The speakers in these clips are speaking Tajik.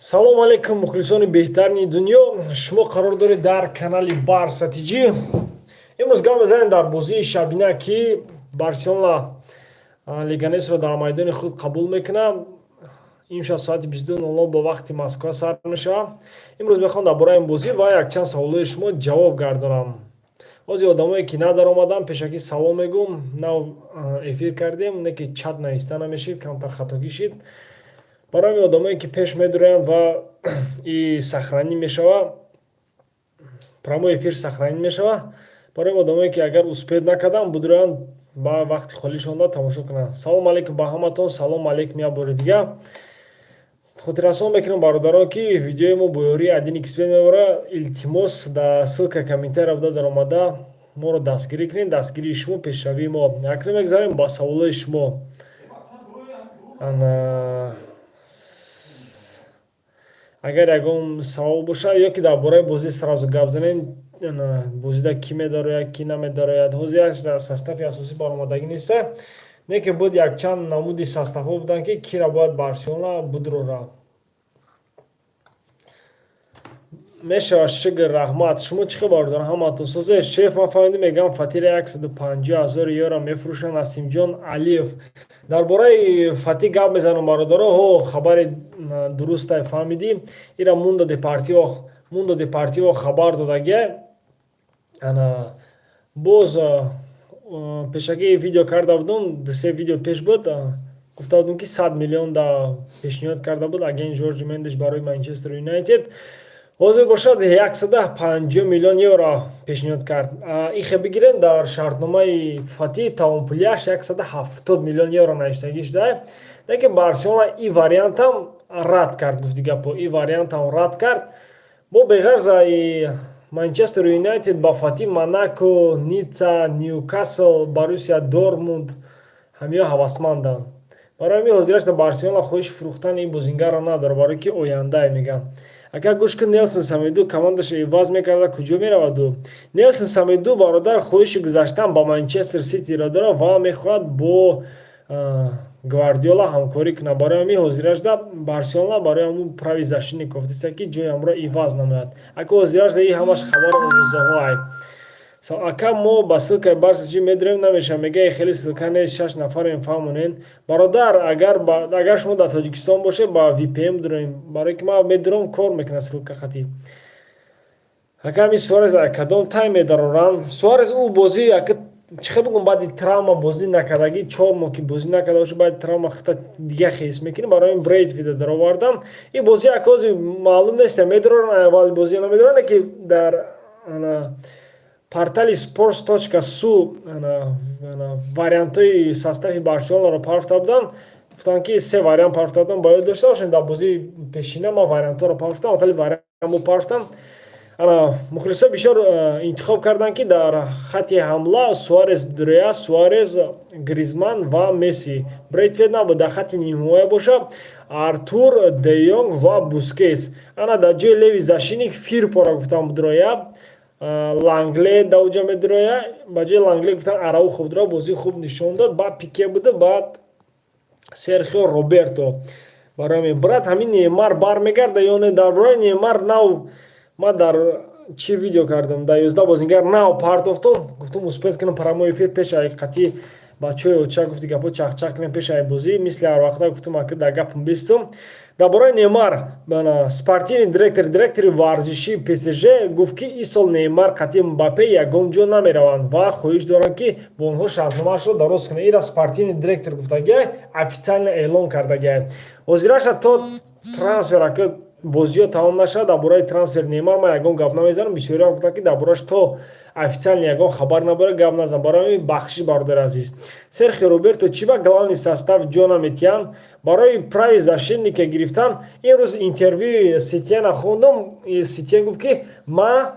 Салому алейкум, мухлисони беҳтарини дунё! Шумо қарор доред дар канали Барса ТЖ. Имрӯз гап мезанем дар бозии шабина, ки Барселона Леганесро дар майдони худ қабул мекунад. Имшаб соати 22:00 бо вақти Москва сар мешавад. Имрӯз мехоҳам дар бораи ин бозӣ ва якчанд саволҳои шумо ҷавоб гардонам. Бози одамое, ки надаромадам, пешакӣ салом мегӯм. Нав эфир кардем, не ки чат нависта намешид, камтар хатогӣ шид. Барои ҳамин одамое, ки пеш медуроянд ва и сохранить мешава, прямой эфир сохранить мешава, барои одамое, ки агар успеть накардам, будуроянд, ба вақти холишонда тамошо кунанд. Салому алейкум ба ҳаматон, салому алейкум як бори дига. Хотиррасон мекунам, бародарон, ки видеои мо бо ёрии Один Xбет мебара. Илтимос, дар ссылка комментария буда даромада, моро дастгирӣ кунед. Дастгирии шумо — пешравии мо. Акнун мегзарем ба саволҳои шумо. Ана, агар ягон савол бошад ё ки дар бораи бозӣ сразу гап занем. Бозида кӣ медарояд, кӣ намедарояд? Ҳозир як состави асосӣ баромадагӣ неста, не ки буд, якчанд намуди составҳо буданд, ки кира бояд Барселона будрора. Мешавад. Шукр, раҳмат. Шумо чӣ хабар дор, ҳаматон созе? Шеф, ман фаҳмидим, мегӯям, Фатира 150 000 евро мефурӯшанд. Насимҷон Алиев, дар бораи Фати гап мезанам, бародаро. Ҳо, хабари дурустай фаҳмидӣ. Ира Мундо Депортиво хабар додагия. Ана, боз пешакӣ видео карда будум, дусе видео пеш буд, гуфта будум, ки 100 миллион да пешниҳод карда буд агент Жорҷи Мендеш барои Манчестер Юнайтед. Ҳозир бошад, 150 миллион евро пешниҳод кард. Ихе бигирем, дар шартномаи Фати тавонпулияш 170 миллион евро навиштагӣ шуда, лекин Барселона и вариантам рад кард. Гуфти гапо, и вариантам рад кард. Бо беғарза Манчестер Юнайтед ба Фати Монако, Ницца, Ньюкасл, Боруссия Дортмунд ҳамиё ҳавасманданд. Барои ҳамин ҳозирашда Барселона хоҳиши фурӯхтани ин бозингарро надорад, барое ки ояндае мегӯям. Ака, гӯш кун, Нелсон Самеду командаша иваз мекарда, куҷо мераваду? Нелсон Самеду, бародар, хоҳиши гузаштан ба Манчестер Ситиро дорад ва мехоҳад бо Гвардиола ҳамкорӣ кунад. Барои ҳамин ҳозирашда Барселона барои ҳамун правый защитник кофтиста, ки ҷои ҳамро иваз намояд. Ака, ҳозирашда и ҳамаш хабару овозаҳоай. Ака, мо ба ссылкаи Барса чӣ медурем, намешавад? Мега, хеле ссылка нест, шаш нафарем, фаҳмонен. Бародар, агар шумо дар Тоҷикистон бошед, ба VPN дурем, барое ки ман медурам, кор мекунад ссылка хати. Ака, ҳамин Суарез кадом тайм медароранд? Суарез ӯ бозӣ, ака, чӣ хел бигӯм, баъди травма бозӣ накардагӣ, 4 моҳ ки бозӣ накарда боша, баъди травма хита дига хес мекунӣ. Барои ин Брейтвида даровардан. Ин бозӣ, ака, ҳозир маълум нест, медароранд аввали бозӣ, намедоранд, ки дар портали sports.su вариантҳои состави Барселонаро парфта буданд. Гуфтанд, ки се вариант парфта буданд. Ба ёд дошта бошед, дар бозии пешина ман вариантҳоро парфтам, хеле вариант бо парфтам. Ана, мухлисо бисёр интихоб карданд, ки дар хати ҳамла Суарез дуроя, Суарез, Гризман ва Месси. Брейтвет набуд. Дар хати нимҳимоя боша, Артур, Де Йонг ва Бускес. Ана, дар ҷои левый защитник Фирпоро гуфтам дуроя, Лангле дар уҷа медуроя. Ба ҷои Лангле гуфтан Араухо будуроя, бозии хуб нишон дод. Баъд Пике буда, баъд Серхио Роберто. Барои ҳамин, брат, ҳамин Неймар бармегарда ё не? Дар бораи Неймар нав ман дар чӣ видео кардам, дар 11 бозингар нав партофтум. Гуфтум, успеть кунам прямой эфир пеш ҳақиқати бачаҳои оча, гуфти гапо, чахчах кунем пеш ай бозӣ. Мисли ҳар вақта гуфтум, ака, дар гапам бистум. Дар бораи Неймар спортивный директор, директори варзишии ПСЖ гуфт, ки ин сол Неймар қатъи Мбаппе ягон ҷо намераванд ва хоҳиш доранд, ки бо онҳо шартномаашро дароз кунанд. Ира спортивный директор гуфтагиай, официально эълон кардагиай. Ҳозираша то трансфер, ака, бозиҳо тамом нашавад, дар бораи трансфер Неймар ман ягон гап намезанам. Бисёриҳо гуфтанд, ки дар борааш то официально ягон хабар набора, гап назан. Барои ҳамин бахшиш, бародари азиз. Серхио Роберто чӣ ба главный состав ҷо наметиҳанд? Барои правый защитника гирифтан. Имрӯз интервюи Сетиена хондум. Сетиен гуфт, ки ман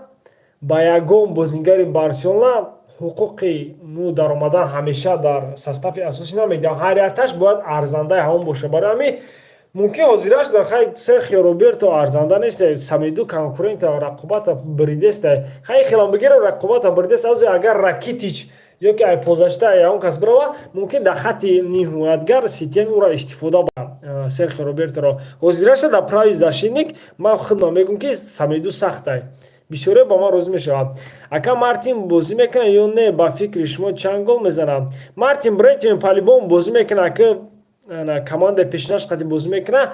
ба ягон бозингари Барселона ҳуқуқи ну даромадан ҳамеша дар состави асосӣ намедиҳам, ҳар якташ бояд арзандаи ҳамон бошад. Барои ҳамин мумкин ҳозираш дар хай Серхио Роберто арзанда нест, Самеду конкурента, рақобата бридеста. Хай, хелам бигирам, рақобата бридест. Агар Ракитич Ё ки ай полузащита ягон кас бирава, мумкин дар хатти нимҳимоятгар Сетиен ӯро истифода барад, Серхио Роберторо. Ҳозираша дар правый защитник ман худман мегӯм, ки Самеду сахтай, бисёре ба ман розӣ мешавад. Ака, Мартин бозӣ мекунад ё не? Ба фикри шумо, чанд гол мезанад Мартин Брейтвейт? По-любому бозӣ мекунад, ки командаи пешинаш қади бозӣ мекунад.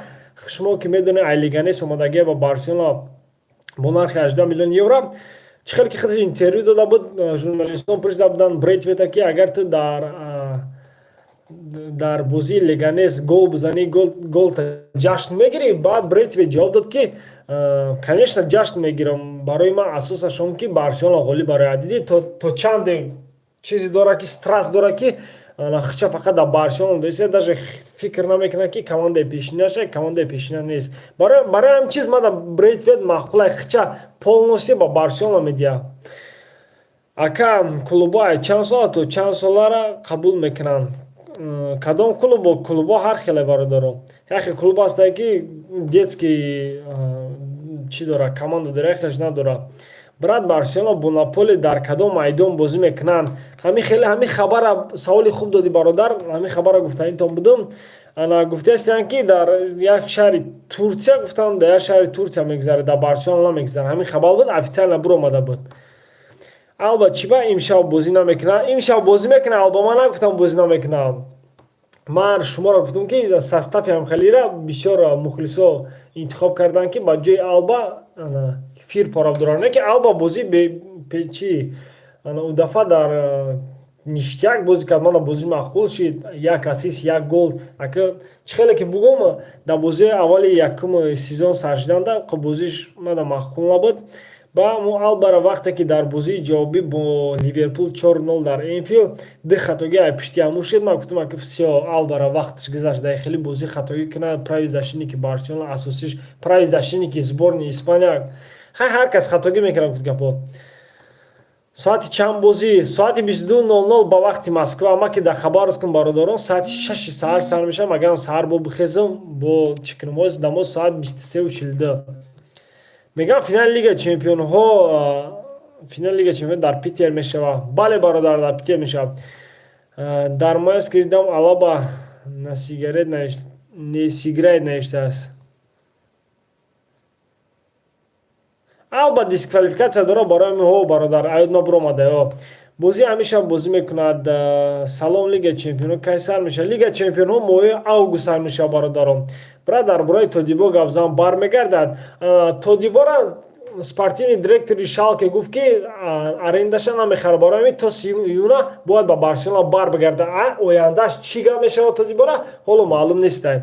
Шумо ки медонед, ай Леганес омадагия ба Барселона бо нархи 18 миллион евро. Чӣ хел ки худаш интервю дода буд, журналистон пурсида буданд Брейтвета, ки агар ту дар бозии Леганес гол бизанӣ, голта ҷашн мегирӣ? Баъд Брейтвет ҷавоб дод, ки конечно, ҷашн мегирам, барои ман асосаш он ки Барселона ғолиб барояд. Дидӣ, то чанде чизе дорад, ки страсть дорад, ки хича фақат дар Барселона доиста, даже фикр намекунад, ки командаи пешинаша, командаи пешина нест. Барои ҳамин чиз мада Брейтвет маъқула, хича полностью ба Барселона медиҳад. Ака, клубҳо чанд сола то чанд солара қабул мекунанд? Кадом клубо? Клубҳо ҳар хеле, бародаро. Яхе клуб ҳастае, ки детский чӣ дорад, команда дора, яхелаш надорад. Брат, Барселона бо Наполи дар кадом майдон бозӣ мекунанд? Ҳамин хеле, ҳамин хабара, саволи хуб додӣ, бародар. Ҳамин хабара гуфтанитон будум. Ана, гуфтаистанд, ки дар як шаҳри Турсия, гуфтам, дар як шаҳри Турсия мегузарад, дар Барселона намегузарад. Ҳамин хабар буд, официально буромада буд. Алба чӣ ба имшаб бозӣ намекунад? Имшаб бозӣ мекунад Алба, ман нагуфтам бозӣ намекунад. Ман шуморо гуфтам, ки состави ҳамхелира бисёр мухлисо интихоб карданд, ки ба ҷои Алба Фирпоро доранд. Не ки Алба бозӣ чи ӯ дафъа дар ништяк бозӣ кард, мана бозӣ маъқул шид, як ассист, як гол. Ака, чӣ хеле ки бугум, дар бозии аввали якуми сезон сар шиданда бозиш мана маъқул набуд. Ба мо Албара вақте ки дар бозии ҷавобӣ бо Ливерпул 4-0 дар Энфилд ду хатогӣ ай пишти ҳамун шид, ман гуфтам, ки всё, Албара вақташ гузашт, дар хеле бозӣ хатогӣ кунад, правый защитники Барселона, асосиш правый защитники сборни Испания. Хай, ҳар кас хатогӣ мекунад, гуфт гапо. Соати чанд бозӣ? Соати 22:00 ба вақти Москва. Ма ки дар Хабаровскум, бародарон, соати 6-и саҳар сар мешавам. Агарам саҳар бо бихезам, бо чӣ кунам? Оз дамо соат 23:42. Мегӯям, финали Лига чемпионҳо, финали Лига чемпион дар Питер мешавад. Бале, бародар, дар Питер мешавад. Дар майос кирдам, Алаба на сигарет не сыграет навиштааст. Алба дисквалификатсия дорад, барои ҳо, бародар, аёд ма буромада. Бозӣ ҳамеша бозӣ мекунад. Салом, Лига чемпионҳо кай сар мешавад? Лига чемпионҳо моҳи август сар мешавад, бародарон. Брат, дар бораи Тодибо гап зан, бармегардад? Тодибора спортивный директори Шалке гуфт, ки арендаша намехарад, барои ҳамин то 30 июна бояд ба Барселона бар бигардад. Ояндааш чӣ гап мешавад Тодибора, ҳоло маълум нестай.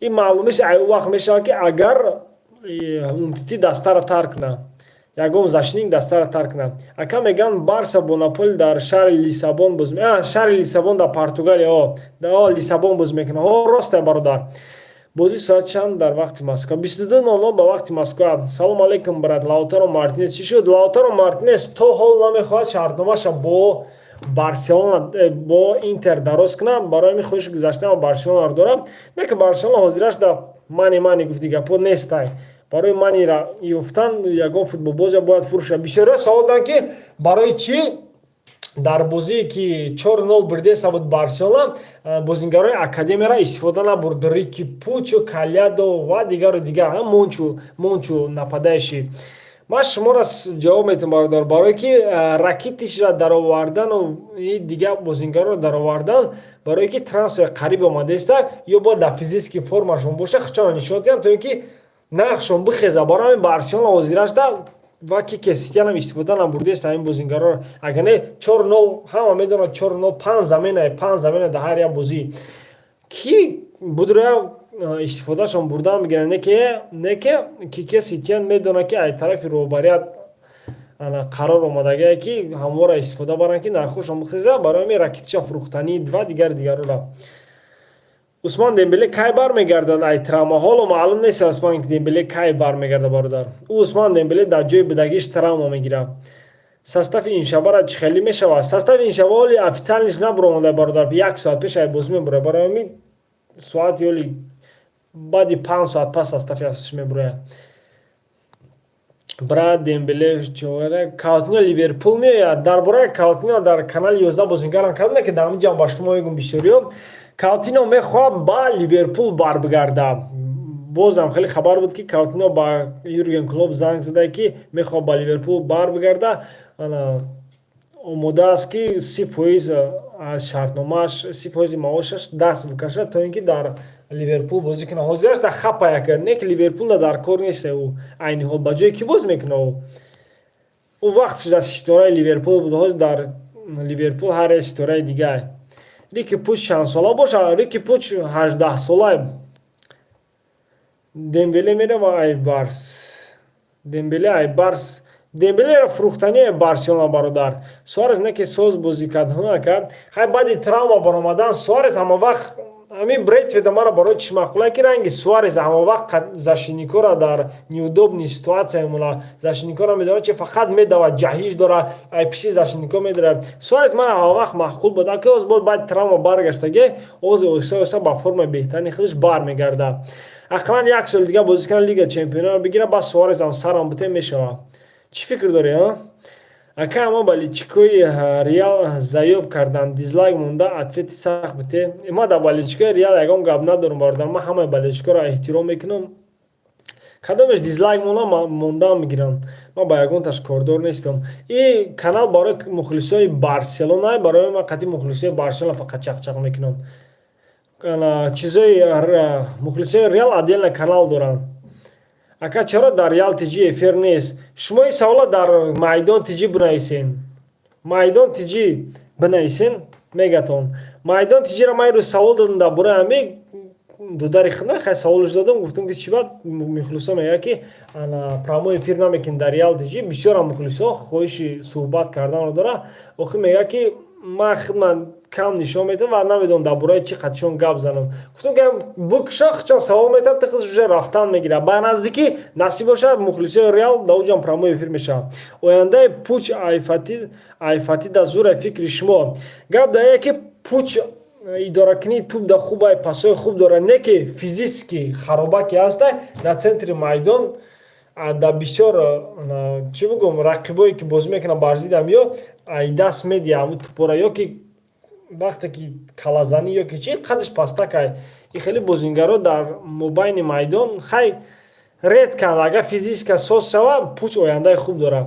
Ин маълумиш ай вақт мешавад, ки агар Умтити дастаро тарк кунад, ягон защитник дастаро тарк кунад. Ака, мегӯянд, Барса бо Наполи дар шаҳри Лиссабон боз, шаҳри Лиссабон дар Португалия, о Лиссабон бозӣ мекунад. О, росте, бародар. Бозӣ соат чанд дар вақти Москва? 22:00 ба вақти Москва. Салом алейкум, брат, Лаутаро Мартинес чӣ шуд? Лаутаро Мартинес то ҳол намехоҳад шартномаша бо Барселона, бо Интер дароз кунад. Барои ҳамин хоҳиши гузаштан ба Барселонаро дорад. Не ки Барселона ҳозираш да мани мани гуфти гапо нестай. Барои манира ёфтан ягон футболбозя бояд фурӯшад. Бисёриҳо савол доданд, ки барои чӣ дар бозие ки 4-0 бурдеста буд Барселона, бозингарони академияро истифода набурд: Рики Пучо, Калядо ва дигару дигар, Мончу, Мончу нападающий. Ман шуморо ҷавоб метавам, бародар: барое ки Ракитичра даровардану дигар бозингарро даровардан, барое ки трансфер қариб омадааста, ё бояд дар физический формашон боша, хучонро нишон диҳанд, то ин ки нархшон бихеза. Барои ҳамин Барселона ҳозирашда ва Кике Сетианам истифода набурдааст ҳамин бозингарро. Агар не, 4-0, ҳама медонад, 4-0, панҷ замена, панҷ замена дар ҳар як бозӣ ки будроя истифодашон бурдан мегиранд. Не ки Кике Сетиан медонад, ки ай тарафи роҳбарият қарор омадагие, ки ҳамвора истифода баранд, ки нархошон бихеза. Барои ҳамин Ракитича фурӯхтанӣ ва дигари дигарора. Усман Дембеле кай бармегардад ай травма? Ҳоло маълум нест, Усман Дембеле кай бармегардад, бародар. Ӯ Усман Дембеле дар ҷои будагиш травма мегирад. Состави имшабара чӣ хеле мешавад? Состави имшаба ҳоли официальныйш набуромада, бародар, як соат пеш ай бозӣ мебурад. Барои ҳамин соати ҳоли баъди 5 соат пас состави асосӣ мебурояд. Брат, Дембеле чора, Каутино Ливерпул меояд? Дар бораи Каутино дар канали 11 бозингарам кардам, ки дар ҳамин ҷам ба шумо мегӯм. Бисёриё Каутино мехоҳад ба Ливерпул барбигарда. Бозам хеле хабар буд, ки Каутино ба Юрген Клоп занг зада, ки мехоҳад ба Ливерпул барбигарда. Омода аст, ки 30% аз шартномааш, 30 фоизи маошаш даст бикашад, то ин ки дар Ливерпул бозӣ кунад. Ҳозираш дар хапаяк, не ки Ливерпулда дар кор нест. Ӯ айни ҳол ба ҷое ки боз мекунад? Ӯ вақтш дар ситораи Ливерпул буд, ҳозир дар Ливерпул ҳар як ситораи дигар. Рики Пуч чанд сола бошад? Рики Пуч 18 сола. Дембеле мерава ай Барс? Дембеле ай Барс, Дембелеро фурӯхтани Барселона, бародар. Суарес не ки соз бозӣ кард, кард. Хай, баъди травма баромадан Суарес ҳама вақт ҳамин Брейтведа мара барои чӣ маъқула, ки ранги Суарес ҳама вақт защитникора дар неудобный ситуация мемонад. Защитникора медонад, чи фақат медавад, ҷаҳиш дора, ай пиши защитнико медорад. Суарес мара ҳама вақт маъқул буд. Аки оз боз баъди травма баргаштаге, оз оҳиста оҳиста ба формаи беҳтарини худаш бармегардад. Ақаллан як соли дига бозӣ кунад, Лига чемпионаро бигирад, баъд Суарезам сарам бутем мешавад. Чӣ фикр дорӣ, а? Ака, ама болельщикои Реал заёб карданд, дизлайк монда, ответи сахт бите. Ма дар болельщикои Реал ягон гап надорам, бародар. Ман ҳамаи болельщикоро эҳтиром мекунам. Кадомеш дизлайк монда, мондаам мегиранд, ман ба ягонташ кордор нестам. И канал барои мухлисои Барселона, барои ман қатъи мухлисои Барселона фақат чақчақ мекунам. Чизои мухлисои Реал отдельно канал доранд. Ака, чаро дар Реал Тҷ эфир нест? Шумо ин савола дар Майдон Тҷ бинависен, Майдон Тҷ бинависен, мегатон. Майдон Тҷра ман ирӯз савол додам дар бораи ҳами дудари худна. Хай, саволш додам, гуфтам, ки чӣ бад мухлисо мегӯяд, ки прямой эфир намекунӣ дар Реал Тҷ. Бисёрам мухлисо хоҳиши суҳбат карданро дора. Охир мегӯяд, ки ман худман кам нишон медиҳам ва намедонам, дар бораи чӣ қатишон гап занам. Гуфтам, ки букша хчон савол метиҳад, тиқиз уже рафтан мегирад. Ба наздикӣ, насиб бошад, мухлисои Реал дар уҷам прямой эфир мешавад. Ояндаи Пуч айфати да зура, фикри шумо? Гап дар ки Пуч идоракунии тӯб да хубай, пасои хуб дорад, не ки физически харобаки ҳаста. Дар центри майдон дар бисёр, чӣ бигӯм, рақибое ки бозӣ мекунанд бар зиддам, ё ай даст медиҳа ҳамун тӯпора, ё ки вақте ки калазанӣ, ё ки чи қадаш пастакай. И хеле бозингаро дар мобайни майдон хай редканд. Агар физически соз шава, Пуч ояндаи хуб дорад.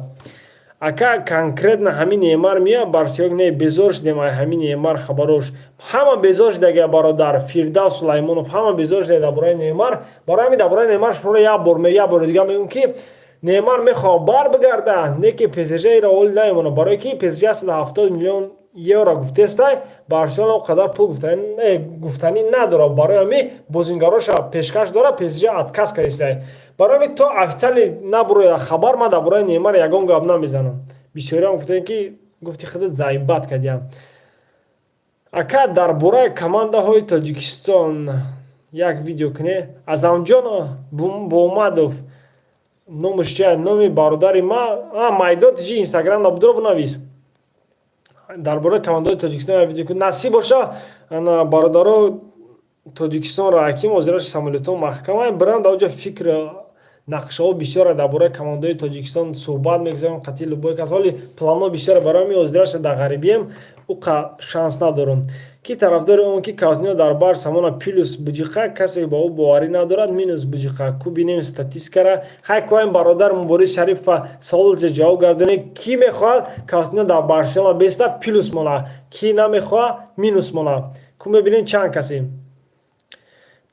Ака, конкретно ҳамин Неймар меяд Барселона? Не, безор шудем ай ҳамин Неймар, хабарош ҳама безор шудага. Бародар Фирдавс Сулаймонов, ҳама безор шуда дар бораи Неймар. Барои ҳамин дар бораи Неймар шуморо як бор, як бори дига мегӯм, ки Неймар мехоҳад бар бигарда, не ки ПСЖ иро оли намемонад, барое ки ПСЖ 170 миллион евро гуфтестай, Барселона он қадар пул гуфтанӣ надорад. Барои ҳамин бозингароша пешкаш дорад, ПСЖ отказ кардистай. Барои ҳамин то официально набурояд хабар, ман дар бораи Неймар ягон гап намезанам. Бисёриам гуфтем, ки гуфти худат заибат кардиям. Ака, дар бораи командаҳои Тоҷикистон як видео куне. Азамҷон Бомадов, номаш чи, номи бародари ма? Майдон тиҷи Инстаграм набудро, бинавис, дар бораи командаҳои Тоҷикистон як видео кун. Насиб боша, бародаро, Тоҷикистонро ҳаким ҳозираш самолётҳо маҳкама биранд, дар оҷо фикр, нақшаҳо бисёре дар бораи командаҳои Тоҷикистон суҳбат мегузарем қатъи любой кас. Ҳоли планҳо бисёре, барои ҳамин ҳозираш дар ғарибием, уқа шанс надорам. Ки тарафдори он ки Каутино дар Барс ҳамона, плюс буҷиқа, касе ба ӯ боварӣ надорад, минус буҷиқа. Ку бинем статистикара. Хай, коем, бародар Мубориз Шарипова, саволча ҷавоб гардонед: кӣ мехоҳад Каутино дар Барселона беста, плюс мона, кӣ намехоҳад, минус мона? Ку мебинем чанд касем.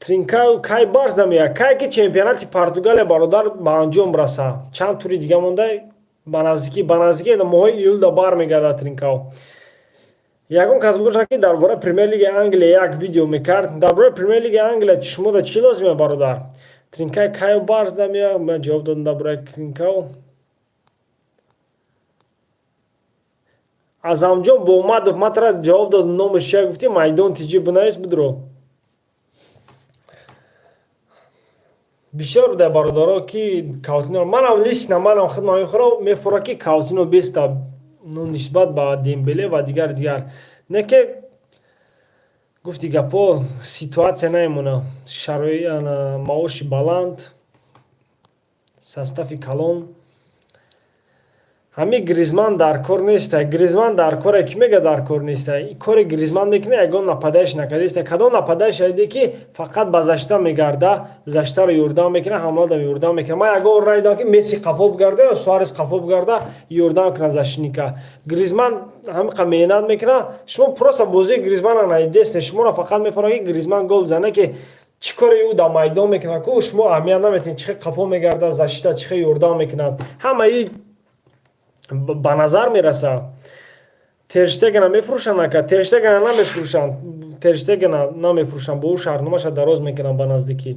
Тринкао кай Барс намеяд? Кай ки чемпионати Португалия, бародар, ба анҷом раса, чанд тури дига монда, ба наздикӣ моҳои июлда бармегардад Тринкао. Ягон кас бошад, ки дар бораи Премер-лигаи Англия як видео мекард? Дар бораи Премер-лигаи Англия шумо да чӣ лозиме, бародар? Тринкао кай Барс намеяд? Ман ҷавоб додам дар бораи Тринкао. Азамҷон Бомадов, ман тара ҷавоб додам. Номаш чия гуфтӣ? Майдон тиҷи бинавис, бидро. Бисёр буда, бародаро, ки Каутино, манам лично, манам худман мехӯрам, мефура, ки Каутино беста нисбат ба Дембеле ва дигар дигар. Не ки гуфти гапо, ситуация намемона, шароит, маоши баланд, состави калон. Ҳами Гризман дар кор неста. Гризман дар коре, ки мега дар кор неста. Кори Гризман мекуна, ягон нападающий накардааста. Кадом нападающий диде, ки фақат ба защита мегарда, защитаро ёрдам мекуна, ҳамлада ёрдам мекуна? Ман ягон надидам, ки Месси қафо бигарда ё Суарес қафо бигарда, ёрдам куна защитника. Гризман ҳамиқа меҳнат мекуна. Шумо просто бозии Гризмана надидесте. Шуморо фақат мефорад, ки Гризман гол бизана, ки чӣ коре ӯ дар майдон мекунад ку, шумо аҳамият наметиҳед, чӣ хел қафо мегарда, защита чӣ хел ёрдам мекунад. Ҳамаи ба назар мерасад. Терштегена мефурӯшанд, ака? Терштегена намефурӯшанд, Терштегена намефурӯшанд, бо ӯ шартномаша дароз мекунанд ба наздикӣ.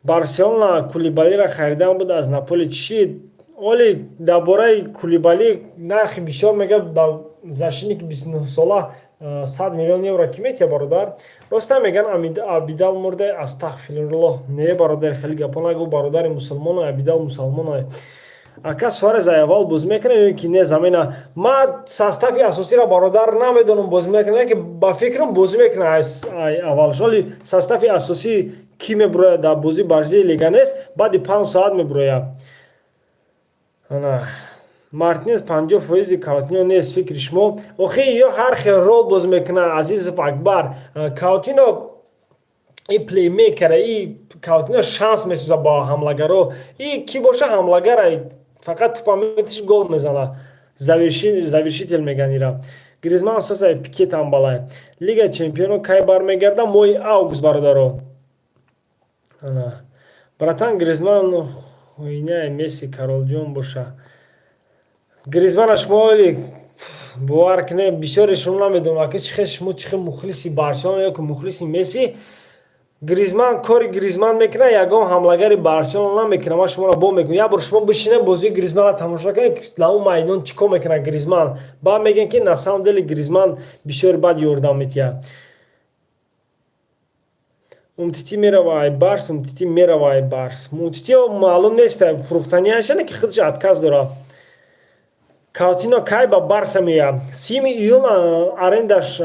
Барселона Кулибалиро харидан буд аз Наполи, чӣ шид? Оли дар бораи Кулибали нархи бисёр мега. Дар защитники 29-сола 100 миллион евро ки метия, бародар? Роста меган, Абидал мурда? Астағфируллоҳ, не, бародар, хеле гапо нагӯ. Бародари мусулмоно, Абидал мусулмоно. Ака, Суарез аввал бозӣ мекунад ё ки не замена? Ман состави асосиро, бародар, намедонам, бозӣ мекунад, ки ба фикрам, бозӣ мекунад аввалш. Оли состави асосӣ кӣ мебурояд дар бозӣ барзии Леганес, баъди 5 соат мебурояд. Мартинес 50 фоизи Каутино нест, фикри шумо? Охи, ё ҳар хел рол бозӣ мекунад. Азизов Акбар, Каутино и плеймейкера, и Каутино шанс месозад ба ҳамлагаро. И кӣ боша, ҳамлагара фақат тупа метиш, гол мезана, завершитель меган ира. Гризман асоса Пике тамбалай. Лига чемпионо кай бармегарда? Моҳи август, бародаро. Братан, Гризман хуйняи, Месси королҷон боша. Гризмана шумо оли бовар кунед, бисёре шумо намедонам, ки чихел шумо, чихел мухлиси Барселона ё ки мухлиси Месси. Гризман кори Гризман мекунад, ягон ҳамлагари Барселона намекунад. Ман шуморо бо мекунам, як бор шумо бишинед, бозии Гризманро тамошо кунед, дар он майдон чӣ кор мекунад Гризман. Баъд мегӯем, ки на самом деле Гризман бисёри бад ёрдам метиҳад. Умтити мерава ай Барс? Умтити мерава ай Барс. Умтити маълум нест, фурӯхтанияша, ки худаш отказ дорад. Каутино кай ба Барса меояд? 30-уми июн арендаш,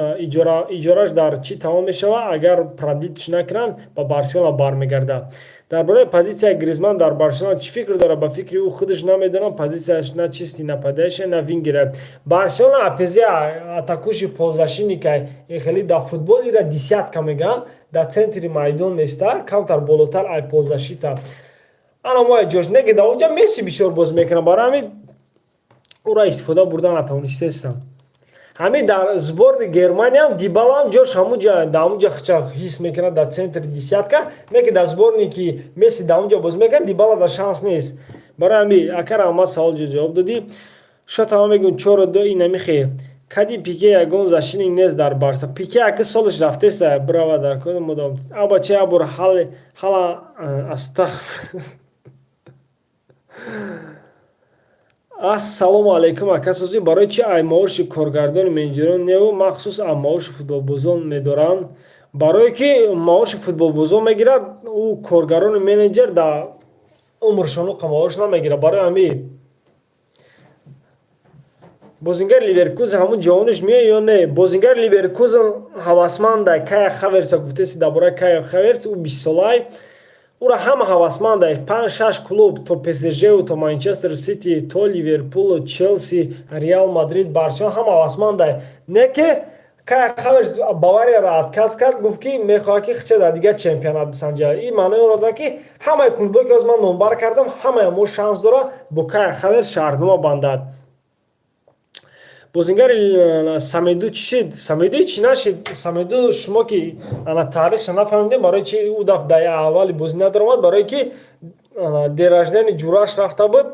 иҷораш дар чӣ тамом мешавад. Агар продлить накунанд, ба Барселона бармегардад. Дар бораи позитсияи Гризман дар Барселона чӣ фикр дорад? Ба фикри ӯ худаш намедонам, позитсияш на чистый нападающий, на вингера. Барселона АПЗ, атакующий полузащитника, хеле дар футбол ира десятка мегӯянд, дар центри майдон неста, камтар болотар ай полузащита. Ана мо ҷош неки, дар онҷа Месси бисёр бозӣ мекунад, барои ҳамин ӯро истифода бурда натавонистаистам. Ҳамин дар сборни Германиям Дибалаам ҷош ҳамуҷа, дар ҳамуҷа хча ҳис мекунад, дар центри десятка. Не ки дар сборне ки Месси дар ҳамуҷа бозӣ мекунад, Дибала дар шанс нест. Барои ҳамин, ака, раҳмат, савол ҷавоб додӣ. Шотама мегӯм, 4-2 инамихе кади. Пике ягон защитник нест дар Барса. Пике аки солаш рафтеста, бирава дар мудом абача як бор ҳала. Астағфир. Ассалому алайкум, ака Созӣ. Барои чи ай маоши коргардони менеҷерон неву махсус а маоши футболбозон медоранд? Барое ки маоши футболбозон мегирад, ӯ коргарони менеҷер дар умршон уқа маош намегирад. Барои ҳамин. Бозингари Ливеркузен ҳамун ҷавониш меояд ё не? Бозингари Ливеркузен ҳавасманда, Кая Хаверса. Гуфтеси дар бораи Кая Хаверс, ӯ 20-солай, ӯро ҳама ҳавасманда. Панҷ, шаш клуб, то ПСЖу, то Манчестер Сити, то Ливерпулу, Челси, Реал Мадрид, Барселона, ҳама ҳавасманда. Не ки Кай Хаверс Баварияро отказ кард, гуфт, ки мехоҳад, ки хча дар дигар чемпионат бисанҷад. Ин маънои онро дорад, ки ҳамаи клубҳое, ки ҳозир ман номбар кардам, ҳамаи мо шанс дорад бо Кай Хаверс шартнома бандад. Бозингари Самеду чӣ шид? Самеду чӣ нашид. Самеду, шумо ки ана таърихша нафаҳмидем, барои чи ӯ даф дар аввали бозӣ надаромад? Барое ки день рождения ҷураш рафта буд,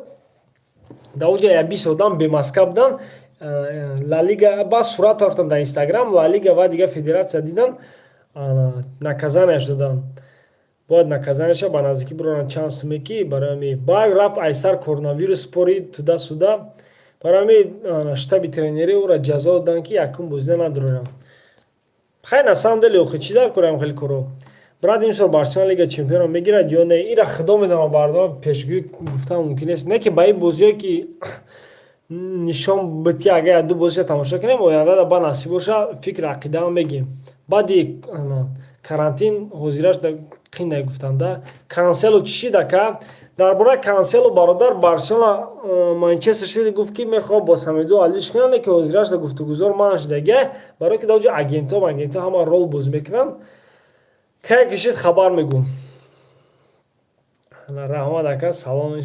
дар оҷа я 20 одам бемаска буданд. Ла Лига ба сурат рафтан дар Инстаграм, Ла Лига ва дигар федератсия дидан, наказанияш доданд. Бояд наказанияша ба наздикӣ бироранд, чанд суме ки барои ҳами баъд рафт, айсар коронавирус порид туда-сюда. Барои ҳамин штаби тренерӣ ӯро ҷазо доданд, ки якум бозида надурорам. Хай, на самом деле, охи, чӣ дар корам хеле коро? Брат, имсол Барселона Лига чемпионро мегирад ё не? Ира худо медонам, бардор, пешгӯӣ гуфтан мумкин нест. Не ки ба ин бозиҳое ки нишон бити, агар як ду бозиша тамошо кунем, оянда ба насиб боша, фикр ақидаам мегем. Баъди карантин ҳозираш қинай гуфтанда. Кансело чӣ шид, ака? Дар бораи Кансело, бародар, Барселона Манчестер Сити гуфт, ки мехоҳад бо Самедо алиш кунанд, ки ҳозирашда гуфтугузор манъ шудагия, барое ки дар оҷо агентҳо ҳама рол бозӣ мекунанд. Кай кишид, хабар мегӯм. Раҳмат, ака, салом.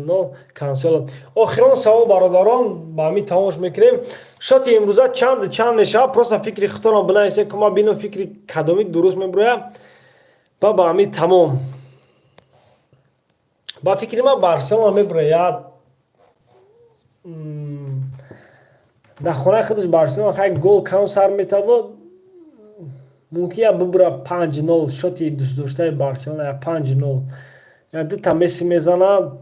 Нол Кансело. Охирон савол, бародарон, ба ҳамин тамош мекунем. Шоти имрӯза чанд чанд мешавад? Просто фикри худтонро бинависед, ки ман бинам, фикри кадоми дуруст мебурояд. Ба ҳамин тамом. Ба фикри ман, Барселона мебурояд дар хонаи худаш. Барселона хай гол кам сар метавод, мумкин я бубура 5-0. Шоти дӯстдоштаи Барселона я 5-0, я дута Месси мезанад,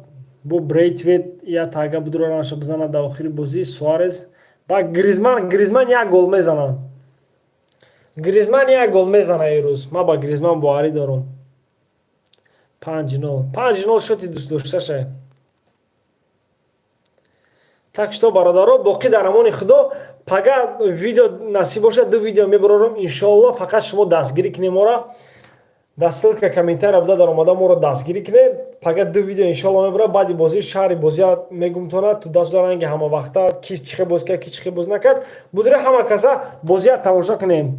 бо Брейтвет я тага будуранаша бизанад дар охири бозӣ, Суарес ба Гризман. Гризман як гол мезанад, Гризман як гол мезанад ирӯз. Ман ба Гризман боварӣ дорам. 5-0, 5-0 шоти дӯстдошташа. Так что, бародаро, боқӣ дар амони Худо. Пага видео насиб бошад, ду видео мебарорам, иншоалло. Фақат шумо дастгирӣ кунем мора. Дар ссылка комментария буда, дар омада моро дастгирӣ кунед. Пага ду видео, иншоалло, мебарад. Баъди бозӣ шаҳри бозия мегумтонад ту даст ранги ҳама вақта, ки чӣ хел боз кард, ки чӣ хел боз накард. Будури ҳама каса бозия тамошо кунем.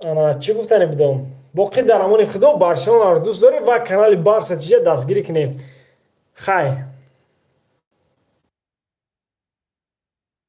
Ана, чӣ гуфтане бидом? Боқӣ дар амони Худо. Барселонаро дӯст дорем ва канали Барса чиҷа дастгирӣ кунем. Хай.